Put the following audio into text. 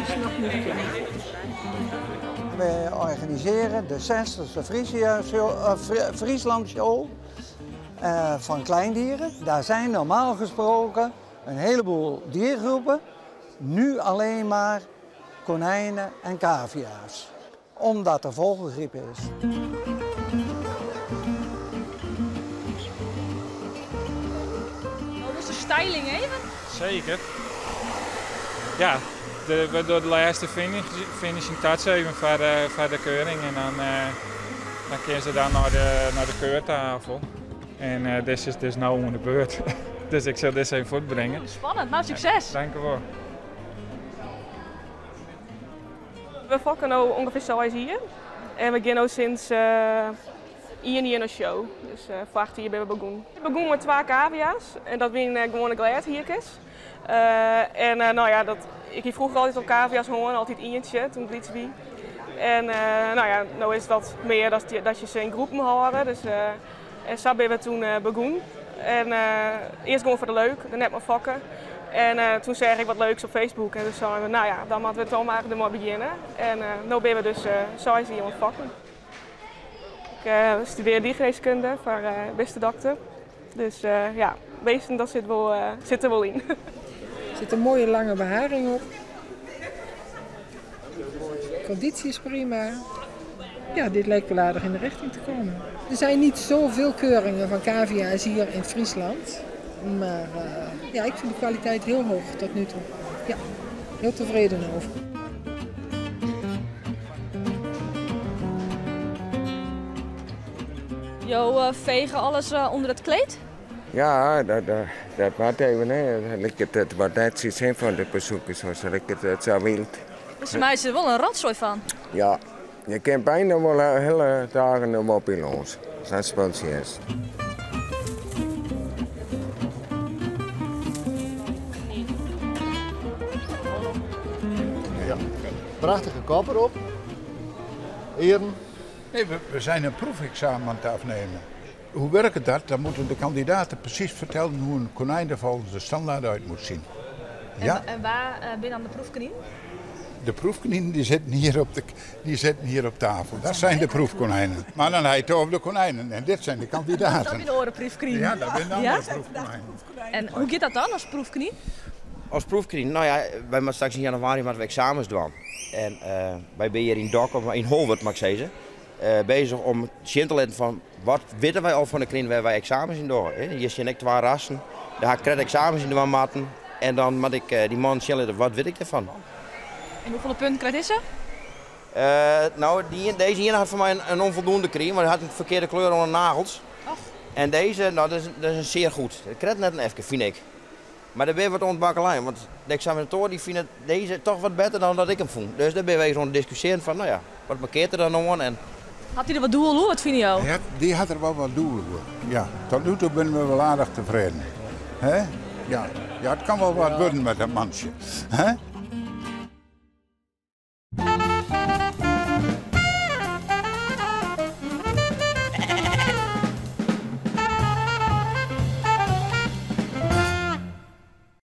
is noch net klear. We organiseren de 60ste Friesland Show van kleindieren. Daar zijn normaal gesproken een heleboel diergroepen. Nu alleen maar konijnen en cavia's. Omdat er vogelgriep is. Oh, dus de styling even? Zeker. Ja, we doen de laatste finishing touch even voor de keuring. En dan kunnen ze dan naar de keurtafel. En dit is dus nou aan de beurt. Dus ik zal dit even voortbrengen. Spannend, nou succes! Dank u wel. We fokken nu ongeveer 6 hier. En we gaan nu sinds 1 jaar een show. Dus vorig jaar ben we begonnen. We begonnen met 2 cavia's en dat zijn gewone glashiertjes. En nou ja, dat, ik heb vroeger altijd al cavia's hoor, altijd eentje toen ik liet wie. En nou ja, nou is het wat meer dat je ze in groepen houden. Dus en zo ben we toen begonnen. En eerst gewoon voor de leuk, daarna maar fokken. En toen zei ik wat leuks op Facebook en toen zeiden we, nou ja, dan moeten we toch maar ermee beginnen. En nu ben we dus 6 hier aan het fokken. Ik studeer diergeneeskunde voor beste dokter. Dus ja, beesten, dat zit er wel in. Er zit een mooie lange beharing op. De conditie is prima. Ja, dit lijkt wel aardig in de richting te komen. Er zijn niet zoveel keuringen van cavia's hier in Friesland. Maar ik vind de kwaliteit heel hoog tot nu toe. Ja, heel tevreden over. Jo vegen alles onder het kleed? Ja, dat wordt even. Hè. Het wordt net zoiets in van de bezoekers, zoals ik het zo wild. Dus mij is er wel een rotzooi van. Ja, je kunt bijna wel hele dagen een mobiel langs. Dat speelt je eerst. Ja, prachtige kop erop. Eren. Nee, we zijn een proefexamen aan het afnemen. Hoe werkt dat? Dan moeten de kandidaten precies vertellen hoe een konijn er volgens de standaard uit moet zien. En Ja. waar ben je dan de proefkonijn? De proefkonijnen die zitten hier op de, die zitten hier op tafel. Dat zijn de proefkonijnen. Maar dan heb je het over de konijnen en dit zijn de kandidaten. Dat zijn de oren proefkonijnen. Ja, dat zijn de Ja? andere proefkonijnen. En hoe gaat dat dan als proefkonijn? Als proefkonijn? Nou ja, wij moeten straks in januari moeten we examens doen. En wij zijn hier in Dokkum, in Holwerd mag ik zeggen, bezig om zien te letten van wat weten wij al van de konijn waar wij examens in doen. Hè? Hier zijn ik 2 rassen, daar heb ik examens in doen matten. En dan moet ik die man zien letten, wat weet ik ervan. En hoeveel punten krijgt deze? Deze hier had voor mij een onvoldoende kriem, maar die had een verkeerde kleur onder de nagels. Och. En deze, nou, dat is een zeer goed. Het krijgt net een efke, vind ik. Maar daar ben je wat ontbakkelijn, want de examinator die vindt deze toch wat beter dan dat ik hem vond. Dus daar ben je zo'n discussiëren van, nou ja, wat markeert er dan nog aan? En Had hij er wat doel, hoe? Wat vind je jou? Die had er wel wat doel voor. Ja, tot nu toe ben we wel aardig tevreden. Hè? Ja. Ja, het kan wel wat worden met dat mansje. Hè?